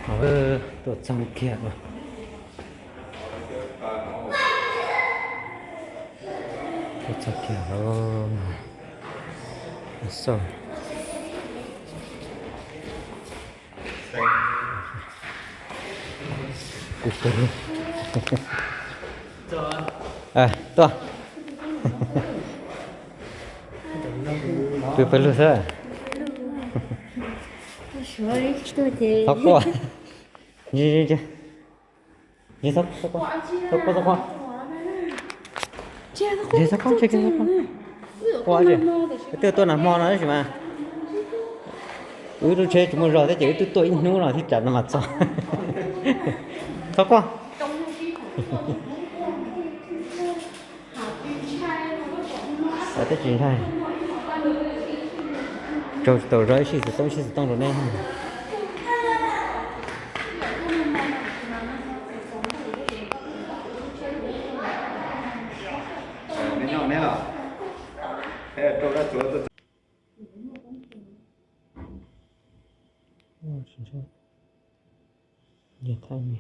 Tuaj txog kiag, tuaj txog kiag lawm. Xauj. Kuv pw. Tuaj. Pw pawg lug xwb. Txhob quaj. Txhob quaj, txhob quaj, txhob quaj. Txhob quaj, txhob quaj. Quaj, twb tuaj nag hmo no tab sis mas wb lub tsheb tsis muaj zog thiab ces wb twb tuaj ib hnub no thiab tsam no mas txog. Txhob quaj. Twb tsis ntshai. Raug tsis tau zog, ib sij xov tooj ib sij xov tooj rau nej. Tsis ntshai. Yog Thaij me.